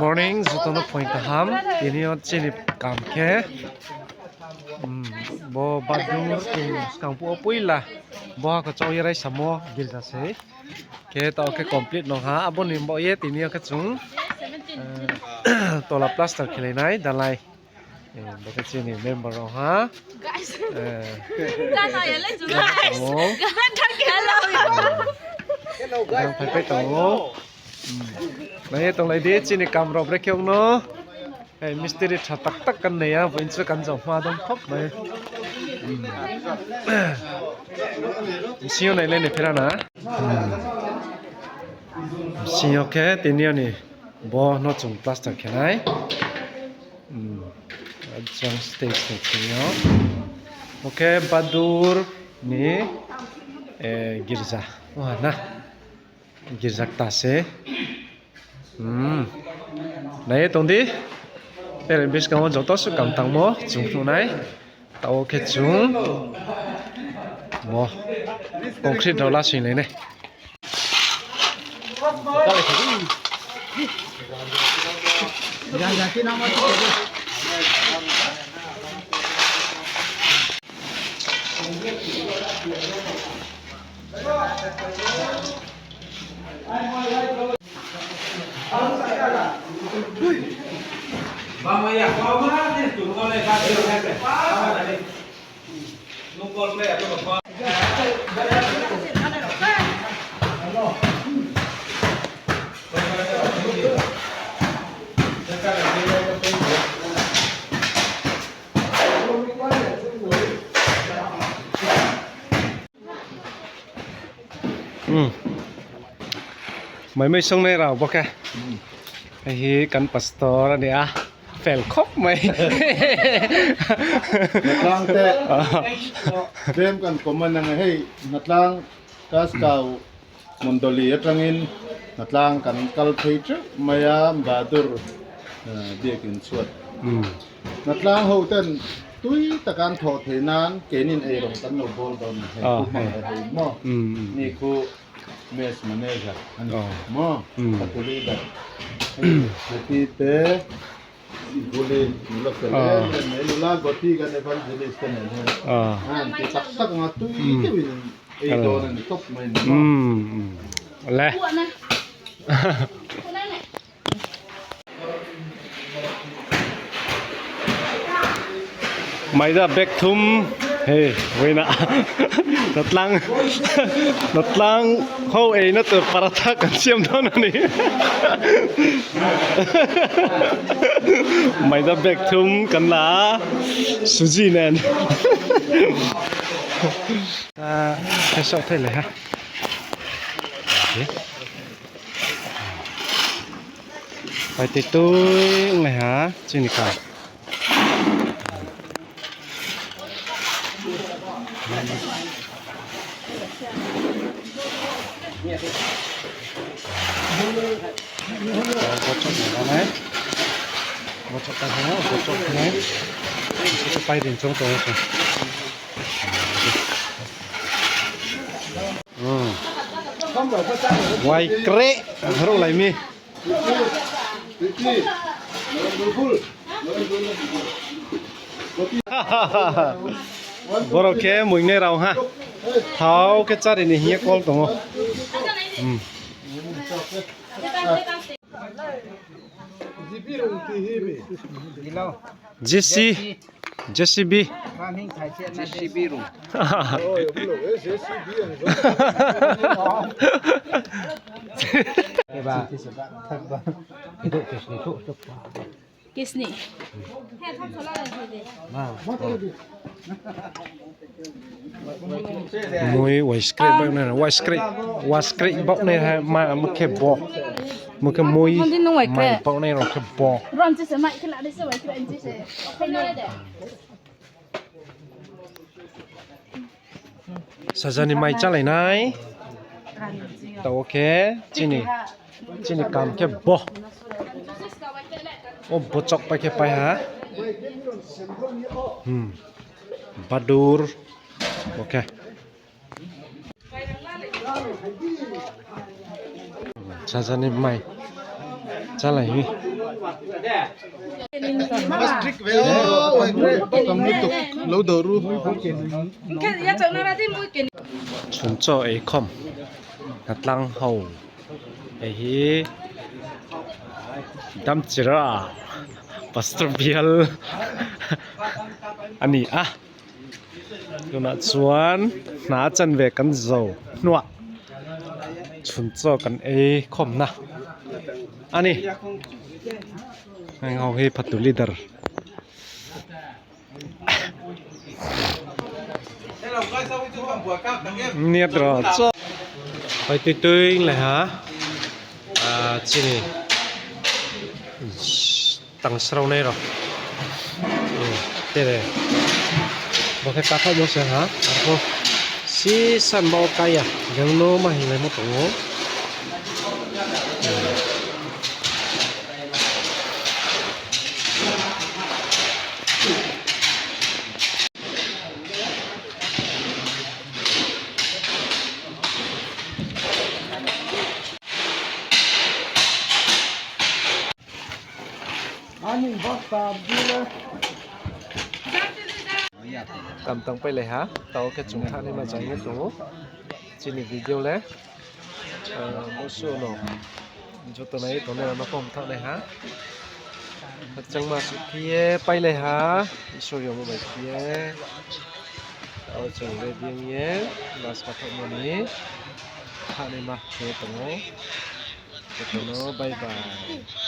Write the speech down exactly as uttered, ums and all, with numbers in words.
Morning, joto no phoing kaham. Tini yo chini kam khe, hmm, bo bathroom chung skang phuh wo poila bo ha khe chau ye raisamo girja sei. Khe taoh khe complete nong ha. Abo ni baoh ye tini yo khe chung, eh, tola plaster khelai nai dalai. Eh, bo khe chini member rao ha. Guys. Eh. Hello. Hello, guys. Hello. Hmm. Nai ye tonglai di, chini kam rao brekhe ong no. Eh, mistiri tha tak tak kan nai ya, bo insu kan jong ma dong khop nai. Hmm. Bsing yo nailai ni phira na. Hmm. Bsing yo khe tini yo ni bo no chung plaster khe nai. Hmm. Jang stage ni sing yo. Bo khe Badur ni, eh, girja. Wah, na. Girja kta se. Hmm. Nai ye tong di. Tere buskang wo joto suh kam tangmo chung phnuh nai. Taoh khe chung bo concrete rao lasing lai nai. Hmm. Mai mai songnai rao bo khe. Hmm. Hi kan pastor ni a fel khop mai. Natlang te. Ah. Bem kan comment nang hei, natlang kaskau mondoli atrang in natlang kan kal thei chu maya badur, eh, bia kin suat. Hmm. Natlang hou ten tui ta kan tho thei nan, kenin ei rong kan lo bol don hei. Ah, khu mang hei. Hei mo. Hmm, hmm. Ni khu mess manager. Ani. Oh. Mo. Hmm. Patuli da. Hati te. Guli, nula kele, ah, nula goti kan evangelist kan ni. Ah. Ah, ti tak tak nga tui, hmm, tui ni. Ei, ah, do nan top mai ni. Hmm, hmm. Le. Maida bag thum. He, wena. Natlang. Natlang. Hou ei na to paratha kan siam do na ni. Maida bag thum kan la. Suji nen. Ah, he sok thai le ha. Pai te tui ong lai ha, chini ka. Bochok ni nai. Bochok ka nai, bochok nai. Pai din chong tong. Hmm. Wai kre, harok lai mi. Borok khe muingnai rao ha. Thao khe chari ni hing ye call tongo. Hmm. J C, J C B. J C B rung. Kisni. Mui waiskrai baoh nai, waiskrai, waiskrai baoh nai ha, ma, ma khe bo. Ma khe mui, mui baoh nai rao khe bo. Sajani mai chálai nai. Taoh khe chini, chini kam khe bo. O bochok pai khe pai ha. Hmm. Badur. Okay. Sajani mai chálai hi. Chuncho ei khom. Natlang hau. Ei hi. Damchira. Pastor Bial. Ani a. Tuna chuan hna chanve kan zo hnuah chhunchaw kan ei khawm na a ni. Heng ho hi phatu leader. Niat ro chaw. Hoi tui tui le ha. Ah, chini. Tang srau nai ro. Hmm, tere. Bo khe kathak mo se ha. Arphuh si san bo kaya. Jang no ma hinglai mo tongo. Hmm. Kam tang pailai ha, tao khe chung thanai ma chang ye tongo. Chini video le, eh, musu no joto nai tongnai rao no pom thanai ha. Khakchangma suh khe ye pailai ha, Isor yongmo bai khe ye. Tao chung ready ong ye, last kathokmo ni thanai ma khe tongo. Joto no bye bye.